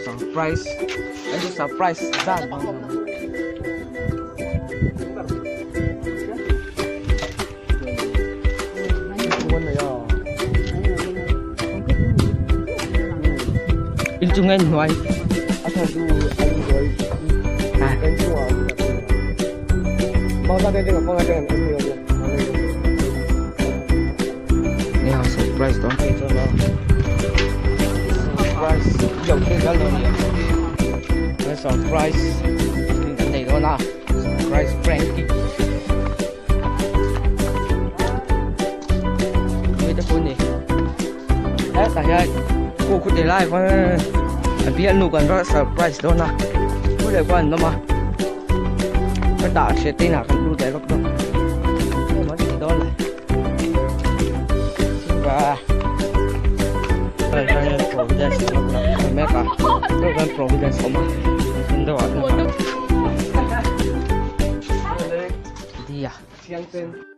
Surprise anh chu surprise dan in chung en hnuai Nè surprise đón cho nó surprise đầu tiên đó là cái surprise này đó là surprise prank người ta phun này đấy tại đây cô cứ để lại con biết nụ còn rất surprise đó nè cứ để quan nó mà cái đảo sẽ tên là con đu để góc đó nó chỉ đó này và Providence meka kan Providence oma đó dia. Chiang ten.